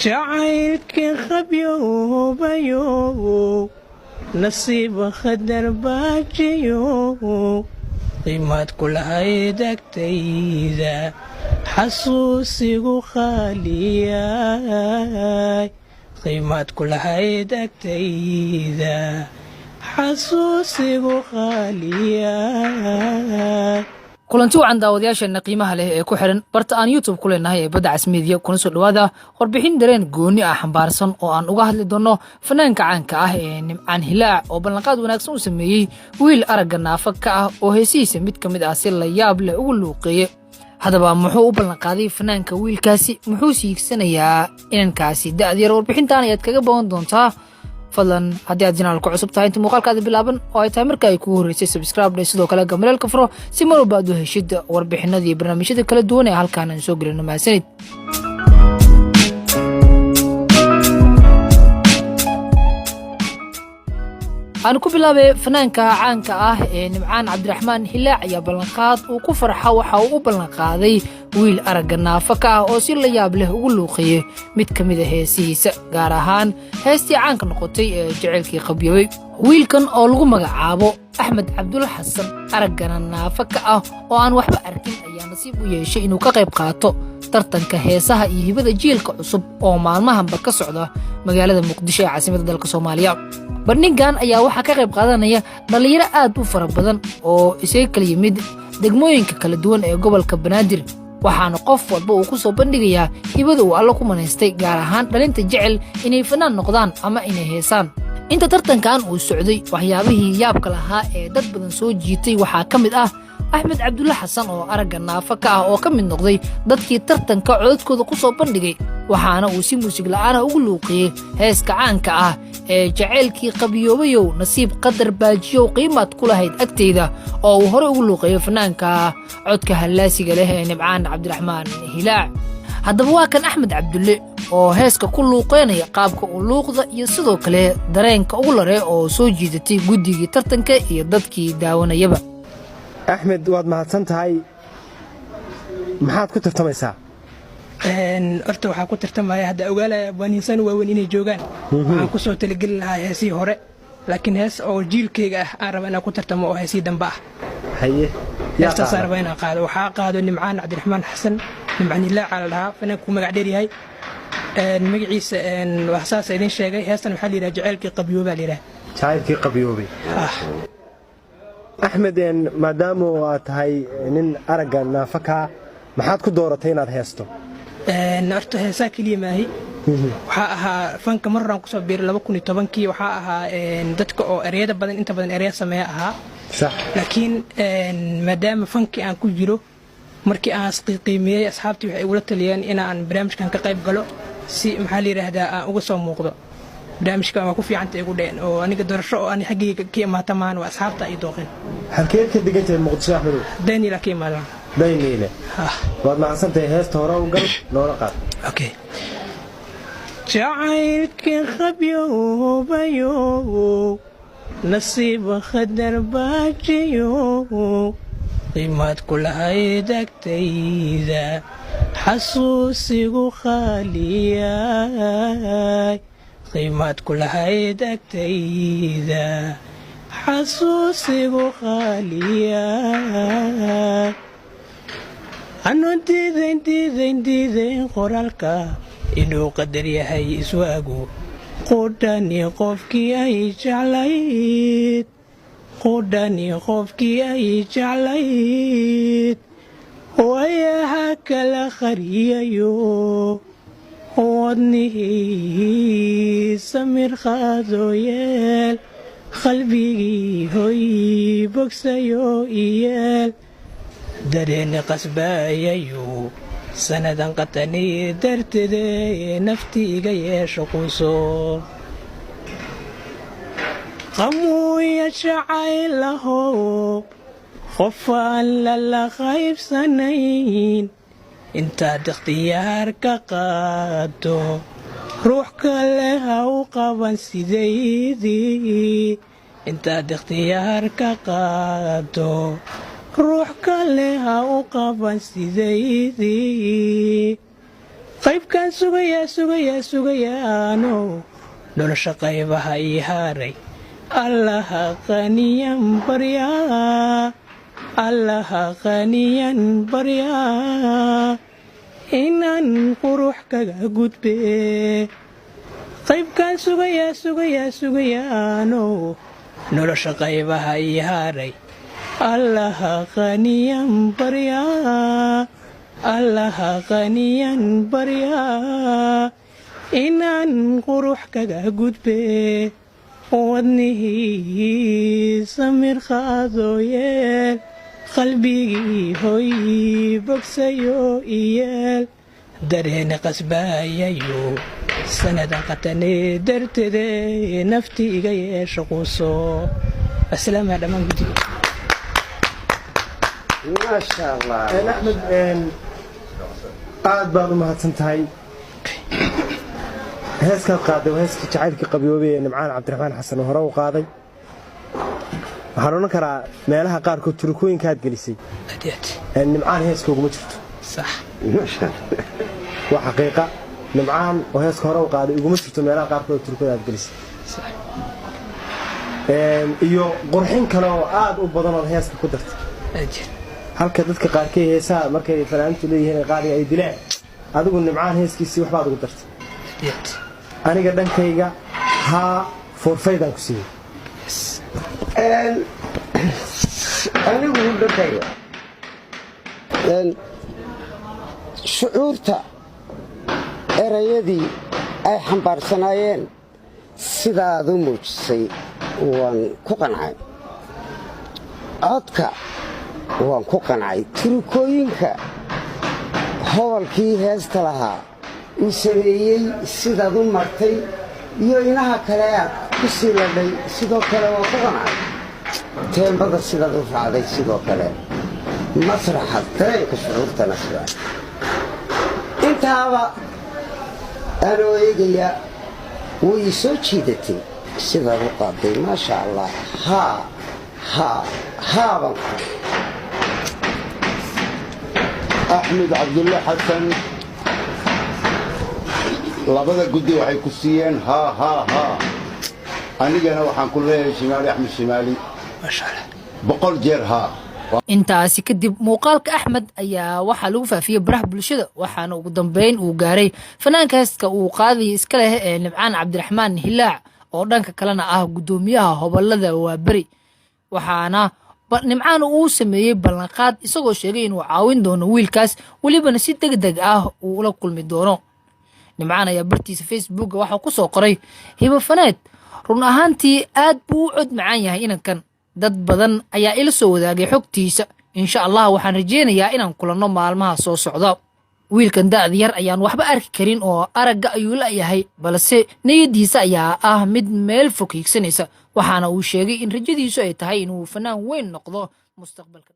Jacaylkii qabyoobayo, nasiiba khadar baajiyo, qiimaad ku lahayd agtayda, xasuusigu khaaliyay. Qiimaad ku lahayd agtayda, xasuusigu khaaliyay. Kulanti wacan, daawadayaasheena qiimaha leh ee ku xihan barta aan YouTube ku leenahay ee Badda Cas Media. Kuna soo dhowaada warbixin dareen gooni ah xambaarsan oo aan uga hadli doonno fanaanka caanka ah ee Nimcaan Hilaac, oo ballanqaad wanaagsan u sameeyey wiil aragga naafa ka ah oo heesihiisa mid ka mid ah si la yaab leh ugu luuqeeye. Haddaba, muxuu u ballanqaaday fanaanka wiilkaasi? Muxuu siigsanayaa inankaasi da'dyar? Warbixintan ayaad kaga bawan doontaa. Fadlan, haddii aad channel-ka cusub tahay, inta muuqaalkaada bilaaban oo ay tahay marka ay kugu horreysay, subscribe dhe, sidoo kale gambaleelka furo si mar walba aad u heshid warbixinada iyo barnaamijyada kala duwan ee halkaan aan soo gelino. Mahadsanid. Aan ku bilaabay, fanaanka caanka ah ee Nimcaan Cabdiraxmaan Hilaac ayaa ballanqaad uu ku farxa waxa uu u ballanqaaday wiil aragga naafa ka ah oo si la yaab leh ugu luuqeeyey mid ka mid a heesihiisa, gaar ahaan heestii caanka noqotay ee Jaceylkii Qabyobay. Wiilkan oo lagu magacaabo Axmed Cabdul Xasan, araggana naafa ka ah oo aan waxba arkin, ayaa nasiib u yeeshay inuu ka qayb qaato tartanka heesaha iyo hibada jiilka cusub oo maalmahanba ka socda magaalada Muqdisho ee caasimadda dalka Soomaaliya. Bandhigan ayaa waxaa ka qayb qaadanaya dhallinyaro aad u fara badan oo isaga kala yimid degmooyinka kala duwan ee gobolka Banaadir, waxaana qof walba uu ku soo bandhigayaa hibada uu Allo ku manaystay, gaar ahaan dhalinta jecel inay fanaan noqdaan ama inay heesaan. Inta tartankan uu socday, waxyaabihii yaabka lahaa ee dad badan soo jiitay waxaa ka mid ah Axmed Cabdulle Xasan oo aragga naafa ka ah oo ka mid noqday dadkii tartanka codadkooda ku soo bandhigay, waxaana uu si muusig la'aana ugu luuqiyey heeska caanka ah ee Jacaylkii Qabiyoobayow, Nasiib Qadar Baajiyow, Qiimaad ku Lahayd Agtayda, oo uu horey ugu luuqeeyo fanaanka codka hallaasiga leh ee Nimcaan Cabdiraxmaan Hilaac. Haddaba, waa kan Axmed Cabdulle oo heeska ku luuqeynaya, qaabka uu luuqda iyo sidoo kale dareenka ugu lare oo soo jiidatay guddigii tartanka iyo dadkii daawanayaba. Axmed, waad mahadsan tahay. Maxaad ku tartamaysaa? Horta waxaa ku tartamaya, hadda ogaalaya abwaaniinsan waaweyn inay joogaan. Waxaan kusoo talageli lahaa heesihii hore, laakiin hees oo jiilkayga ah aan raba inaan ku tartamo oo heesihii dambe ah. Haye. Heestaasaan raba inaan qaado. Waxaa qaado Nimcaan Cabdiraxmaan Xasan, Nimcaan Hilaaca la dhahaa, fanaanku magac dheer yahay. Magaciisa waa saasa idin sheegay. Heestan waxaa la yidhaha Jaceylkii Qabyoobaa la yidhaha. Jacaylkii Qabyoobay. Axmed, maadaama aad tahay nin aragga naafa kaa, maxaad ku dooratay inaad heesto? Horta heesaa keliya maahi. Waxaa ahaa fanka mar horaan kusoo biiray, 2010-kii. Waxaa ahaa dadka oo ereyada badan, inta badan ereya sameeya ahaa. Laakiin maadaama fankii aan ku jiro, markii aan isqiimeeyey, asxaabtii waxay igula taliyeen inaan barnaamijkan ka qayb galo si, maxaa la yidhaahdaa, aan uga soo muuqdo. Barnaamijkan waa ku fiicanta igu dheen oo aniga doorasho oo ani xaggayga ka imaata maahan, waa asxaabta ay dooqeen. Halkeed ka degan tahay Muqdisho, Axmedow? Daniela ka imaadaan. Dayniile. Waad mahadsantahay. Heesta hore u gal, noola qaad. Okay. Jacaylkii qabyoobayo, nasiiba khadar baajiyo, qiimaad ku lahayd agtayda, xasuusigu khaaliyay. Qiimaad ku lahayd agtayda, xasuusigu khaaliyay. Anu diidayn, diidayn, diidayn qoraalka inuu qadar yahay iswaagu. Qudhani qofkii ay jeclayd, qudhani qofkii ay jeclayd, wayaha kala khariyayo, wadnihii samir qaado yeel, qalbigii hoy bogsayo iyeel, dareeni qasbayayo, sanadan qatani darteede, nafti iga yeesho quuso. Qamuuya jacaylaho, qof aan lala qaybsanayn, intaad ikhtiyaar ka qaado, ruux kale ha u qaban sidaydii. Intaad ikhtiyaar ka qaado, ruux kale ha u qaban sidaydii. Qaybkaan sugayaa, sugayaa, sugayaano nolosha qaybaha ii haaray. Allaha qaniyan baryaa, Allaha qaniyan baryaa inaan qurux kaga gudbe. Qaybkaan sugayaa, sugayaa, sugayaano nolosha qaybaha ii haaray. Allaha qaniyan baryaa, Allaha qaniyan baryaa inaan qurux kaga gudbe. Wadnihii samir qaado yeel, qalbigii hoy bogsayo iyeel. Dareene qasbaayayo sanadan qatane darteede nafti iga yeesha quuso. Asalaamaa dhammaan guddiga. Maasha Allah. Axmed, aad baad u mahadsan tahay. Heeskaad qaaday waa heeskii jacaylkii qabyoobay ee Nimcaan Cabdiraxmaan Xasan oo hore u qaaday. Waxaan odhan karaa meelaha qaarkood turukooyinkaad gelisay Aad iyo aad. Nimcaan heeska uguma jirto. Sax. Maasha. Waa xaqiiqa, Nimcaan oo heeska hore u qaaday uguma jirto meelaha qaarkood turukooda aad gelisay iyo qurxin kale oo aad u badan ood heeska ku dartay. Aad iyo. Halka dadka qaarkii heesaha markay fanaaniintu leeyihiin ay qaadiga ay dilaan, adigu Nimcaan heeskiisii waxbaad ugu dartay. Aad iyo aad. Aniga dhankayga haa, foorfaydaan ku siiyey. Yes. Anigu dhankayga shucuurta erayadii ay xambaarsanaayeen sidaad u muujisay waan ku qancay. Codka waan ku qancay. Turukooyinka hobolkii heesta lahaa uu sameeyey sidaad u martay iyo inaha kale aad ku sii ladhay sidoo kale waan ku qancay. Teembada sidaad u raacday sidoo kale, masraxa dareenka shucuurtana sidaa intaaba anoo eegaya way i soo jiidatay sidaad u qaaday. Maasha Allah, haa haa haa baan ku. Axmed Cabdulle Xasan, labada guddi waxay ku siiyeen haa haa haa. Anigana waxaan ku leeyahay Shimaali, Axmed Shimaali. Maasha Allah. 100 jeer haa. Intaasi kadib muuqaalka Axmed ayaa waxaa lagu faafiyey baraha bulshada, waxaana ugu dambeyn uu gaaray fanaanka heeska uu qaadaya iska leh ee Nimcaan Cabdiraxmaan Hilaac, oo dhanka kalena ah guddoomiyaha hobolada Waaberi. Waxaana Nimcaan uu sameeyey ballanqaad, isagoo sheegay inuu caawin doono wiilkaas, welibana si deg deg ah uu ula kulmi doono. Nimcaan ayaa bartiisa Facebooka waxaa ku soo qoray: "Hibafaneed run ahaantii aad buu u cod macaan yahay inankan. Dad badan ayaa ila soo wadaagay xogtiisa. Insha Allah waxaan rajeynayaa inaan kulanno maalmaha soo socda. Wiilkan da'da yar ayaan waxba arki karin oo aragga ayuu la'yahay, balse niyaddiisa ayaa ah mid meel fog hiigsanaysa." Waxaana uu sheegay in rajadiisu ay tahay inuu fanaan weyn noqdo mustaqbalka.